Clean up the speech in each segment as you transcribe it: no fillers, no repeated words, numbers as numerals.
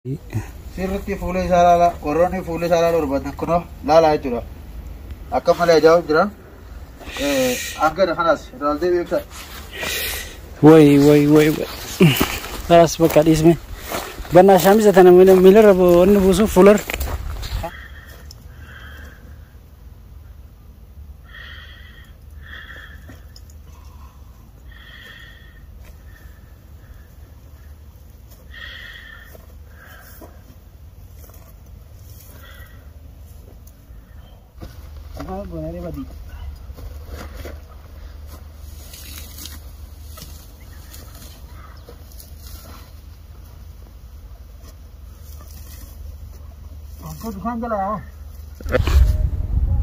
Sirriitti fuula isaa laala, warroonni fuula isaa laaluu barbaadan kunoo laalaa jechuudha. Akka malee ajaa'ibu jira. Hanga kanaas ilaaltee beekta. Way way way way. Khalaas bakka dhiisme. Bannaa shaamisa tana miilarra wanni buusuuf fuularra.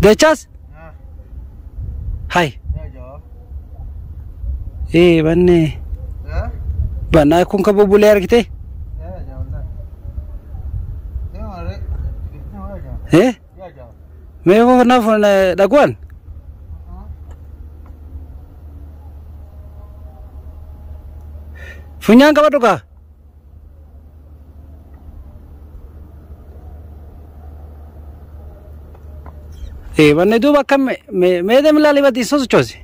Dachas? Hai. Eh, banne. Bannaa kun ka bubbulee argite? Eh? Mee koo naaf dhaguwan? Funyaan qabadhu kaa? Eh, banne duuba akkam mee deemi laalii badii sosochoosi?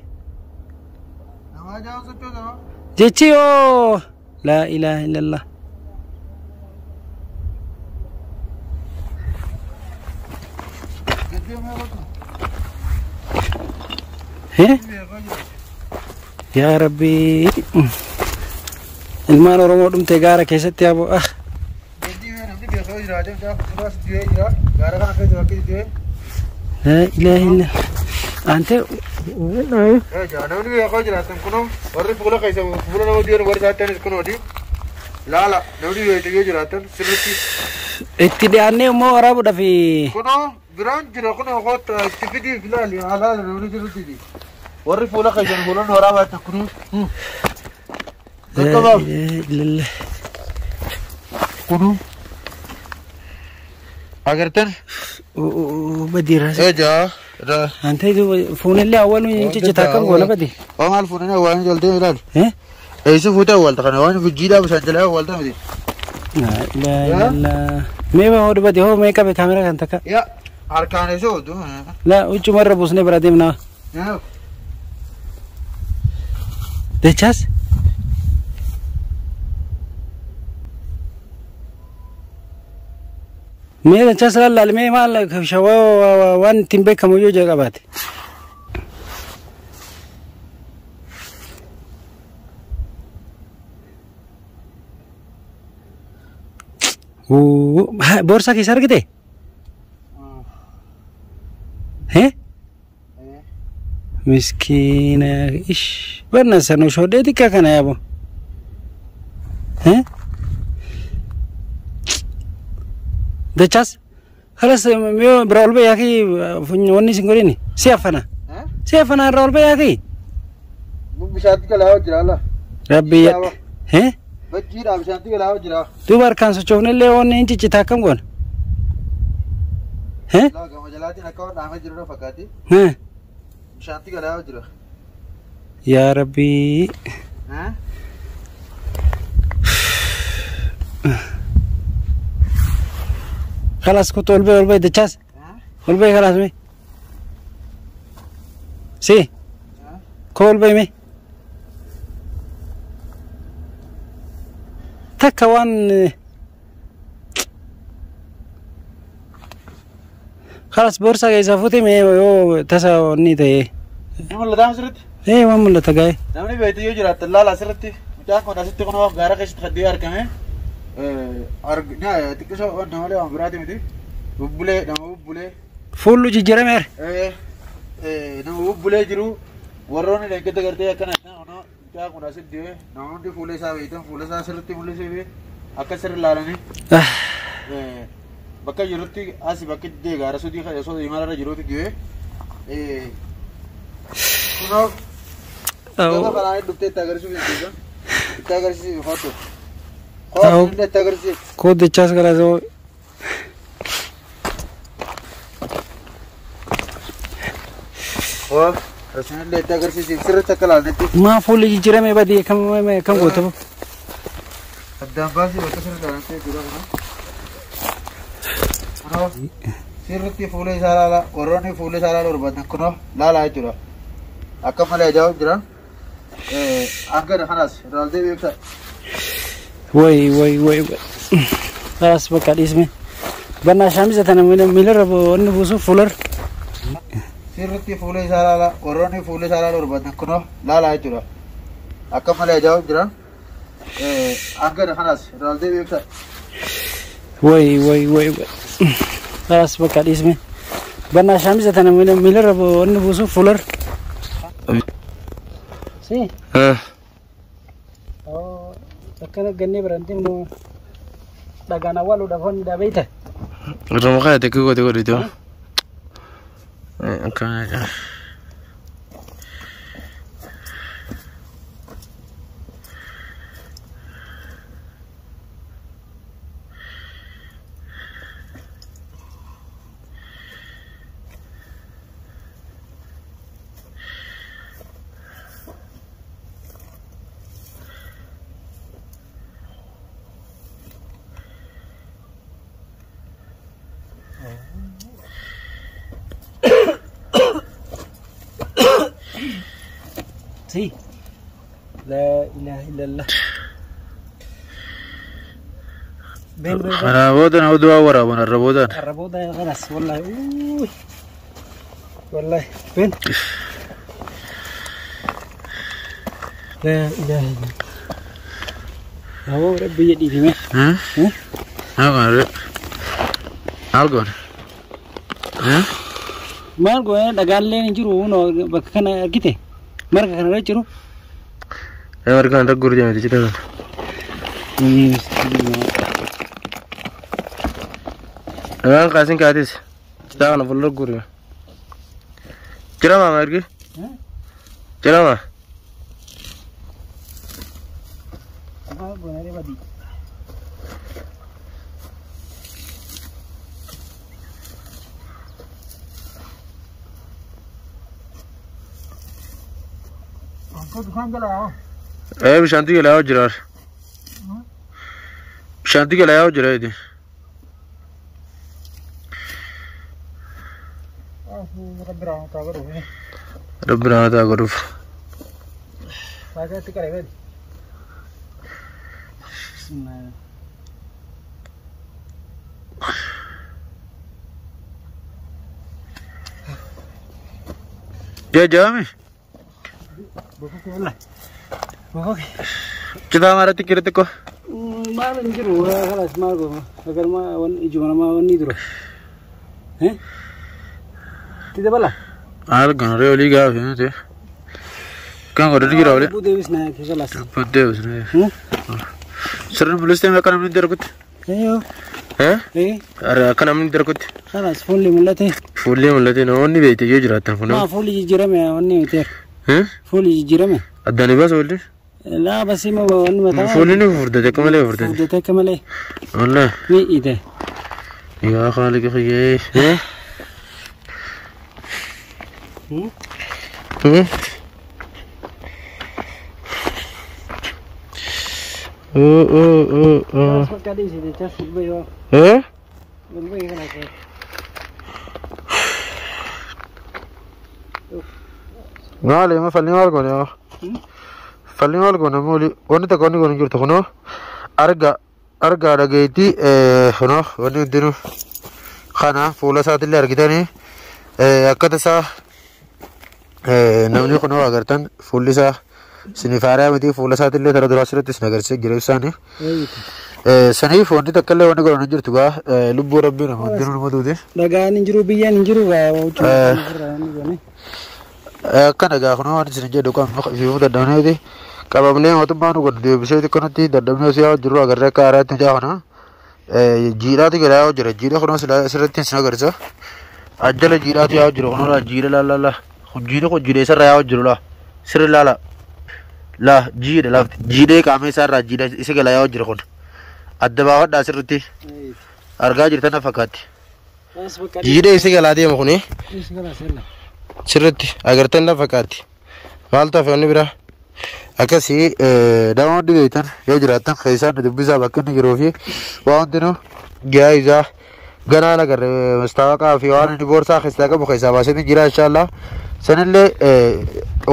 Jechi yoo laa ilaaha illallah. Eh? Yaa Rabbi. Ilmaan Oromoo dhumte gaara keessatti yaaboo ah. Laa ilaaha illallah. Ante Namni beekaa jiraatan kunoo warri fuula keessa fuula nama diyan warri isaatti kunooti. Laala namni beekte yoo jiraatan sirriitti. Itti dhiyaannee immoo waraabuudhaaf. Kunoo biraan jira kunoo koota itti fidiif ilaali halaala namni jirutti. Warri fuula keessa fuulaan waraabatan kunoo. Laa ilaaha illallah. Kunoo. Agartan? Badii raasa. Ejaa. Ante fuunillee awwaaluun ciccitaa akkam goona badii? Waa maal fuunanii awwaalanii jaltee ilaali. Eh? Eessa fuutee awwaalta kana waan jiidhaa bishaan jalaa awwaalta miti. Laa ilaaha illallah. Mee hoo badii hoo mee qabe kaameraa kan takka. Yaa harkaan eessa ooltu? Laa huccumarra buusnee bira deemnaa. Dachaas? Mee dachaas lallaali mee maal shawaa waan ittiin beekamu yoo jira qabaate. Boorsaa keessa argite? Eh? Miskiina ish barna sanuu shodhee xiqqaa kana yaabo. Eh? Dachaas? Khalas mee bira ol ba'e yaakii wanni isin godhini si affana. Si affana irra ol ba'e yaakii. Bishaanti galaa jira ala. Rabbi eh? Bajjiidhaa bishaanti galaa jira. Duuba harkaan sochoofnellee wanni hin ciccitaa akkam goona? Eh? Gama jalaatiin akka waan dhahamee jiru fakkaati. Eh? Bishaanti galaa jira. Yaa Rabbi. خلاص كنت ol ba'e ol ba'e dachaas ol ba'e خلاص mee si koo ol ba'e mee takka waan خلاص boorsaa keessaa fuute mee yoo tasa wanni ta'e. Ni mul'ata asirratti? Ee waan mul'ata gaa'e. Namni beekte yoo jiraatte laala asirratti mucaan kun asitti kunoo gaara keessatti kan argame. Xiqqisoo waan malee waan biraati miti. Bubbulee nama bubbulee. Fuullu jijjiirameera. Nama bubbulee jiru warroonni leencota gartee akkana kunoo mucaan kun asitti du'e namoonni fuula isaa beektan fuula isaa sirriitti mul'isee akka sirri ilaalanii. Bakka jirutti asi bakka itti gaara sodii osoo imalarra jirutti du'e. Kunoo gama kanaan dhuftee itti agarsiisuuf jechuudha. Itti agarsiisuuf hoatu. Koo dachaas garaa Maa fuulli jijjiirame badii kam kam goota? Addaan baasii bakka sirri ilaalanii jira kana. Kunoo sirriitti fuula isaa laala, warroonni fuula isaa laaluu barbaadan kunoo laalaa jechuudha. Akka malee ajaa'ibu jira. Hanga kanas irraa deebi'ee ibsa. Way way way way. خلاص bakka dhiisme. Bannaa shaamiza tana miilarra wanni buusuuf fuularra. Sirriitti fuula isaa laala, warroonni fuula isaa laaluu barbaadan kunoo laalaa jechuudha. Akka malee ajaa'ibu jira. Hanga kanas irraa deebi'ee ibsa. Way way way way. خلاص bakka dhiisme. Bannaa shaamiza tana miilarra wanni buusuuf fuularra. Si. Akkana gannee birantiin immoo dhagaan awwaaluudhaaf wanni dhaabeeyta. Irra mukaa xiqqoo godhe godhite. Akkana. Si. لا إله إلا الله. بين بين. Kanaa booda nama du'aa waraaban har'a boodaan. الربوضة خلاص والله أوه. والله بين. لا إله إلا الله. هو ربي يدي في مه. Maal goone? Maal goone? Maal goone dhagaalleen hin jiru bakka kana argite marga kana irra jiru. Marga kana irra gurguruu deemte jira. Dhagaan kaasin kaatis. Citaa kana fuuldura gurguruu. Jira maa margi? Jira maa? Maal goone badii. Bishaantu jala yaa'u jira. Bishaantu jala yaa'u jira edi. Rabbi rahmata godhuuf. Jajjaami. Citaa maratti kira xiqqoo. Maal hin jiru خلاص maal goona agarma wanni ijuma namaa wanni dura. Itti dabala. Maal goona ree olii gaafa nuti. Kan godhani jira olii. Lubbuu deebisna خلاص. Lubbuu deebisna. Sirni mul'istee akka namni darbutti. Eeyyoo. Akka namni darbutti. خلاص fuulli mul'ate. Fuulli mul'ate namoonni beekte yoo jiraatan kun. Maa fuulli jijjiirame wanni miti. Fuulli jijjiirame. Addaan baasa walli. Laa basii ma wanni mataa. Fuulli ni furdate akka malee furdate. Furdate akka malee. Wallah. Ni ite. Yaa Khaaliq kiyyee. Maali ma falli maal goone yaa? Falli maal goone mooli wanni takka wanni goone jirtu kunoo arga argaa dhageetti kunoo wanni hundinuu kana fuula isaatillee argitanii akka tasaa namni kunoo agartan fuulli isaa isiniif haaraa miti fuula isaatillee tara duraa sirriitti isin agarsiisee jira ibsaani. Saniif wanni takka illee wanni godhan hin jirtu gaa lubbuu rabbii nama hundinuu nama duute. Dhagaan hin jiru biyyaan hin jiru gaa huccuu. Akkana gaa kunoo waan isin jedhu kan fiifuu dadhabneeti qabamnee mootummaa nu godhu deebisee xiqqootti dadhabnee osoo yaa'u jirru agarree akka haaraatti mucaa kana jiidhaatu jala yaa'u jira jiidha kunoo sirriitti isin agarsiisa ajjala jiidhaatu yaa'u jira kunoo laa jiidha laa laa laa kun jiidha kun jiidha isarra yaa'u jiru laa sirri laa laa laa jiidha lafti jiidhee qaama isaarraa jiidha isa gala yaa'u jira kun adda baafadhaa sirriitti argaa jirtan na fakkaatti. Jiidha isa galaa deema kuni. Sirriitti agartan na fakkaatti. Maaltu hafe wanni biraa? Akkasii namoonni beektan yoo jiraattan keessaan dubbisaa bakka inni jiruu fi waan hundinuu gahaa isaa Ganaan agarre mastaawaqaa fi waan inni boorsaa keessaa qabu keessaa baasee jira inshaallah. Sanillee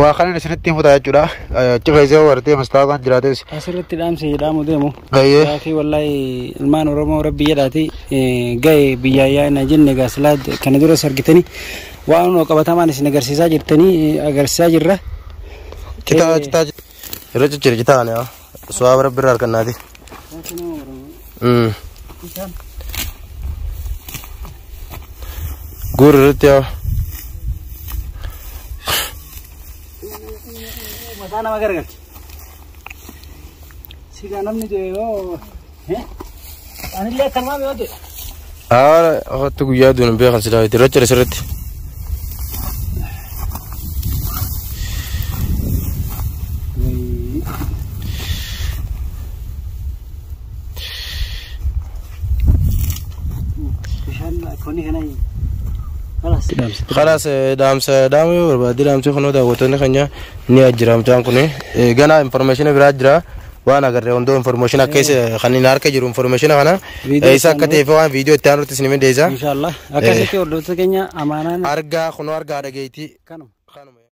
waa kanan isinitti himu ta'a jechuudha. Achi keessa wartee mastaawaqaan jiraates. Asirratti dhaamsi dhaamu deemu. Gayyee. Yaakii wallahi ilmaan Oromoo rabbi jedhaati ga'e biyyaa yaa'ina jenne gaasilaa kana duras argitanii waan qabatamaan isin agarsiisaa jirtanii agarsiisaa jirra. Citaa citaa irra ciccire citaa kana yaa. Suwaaba rabbi irraa harkannaati. Guur irratti yaa. Mataa nama garagalcha. Sigaa namni du'e yoo anillee akkanumaa yoo du'e. Haala hottu guyyaa duun beekan silaa irra cire sirritti. Bishaan akkoonni kana خلاص. خلاص dhaamsa dhaamuu yoo barbaadde dhaamsi kunoo daawwattoonni keenya ni jira mucaan kun gana information biraa jira waan agarre hundoo information akka isa kan inni harka jiru information kana Viidiyoo isa akka ta'eef waan viidiyoo itti aanutti isin himee deessa. Inshaallah akkasitti hordoftoota keenya amaanaan Argaa kunoo argaa dhageetii. Kanuma. Kanuma.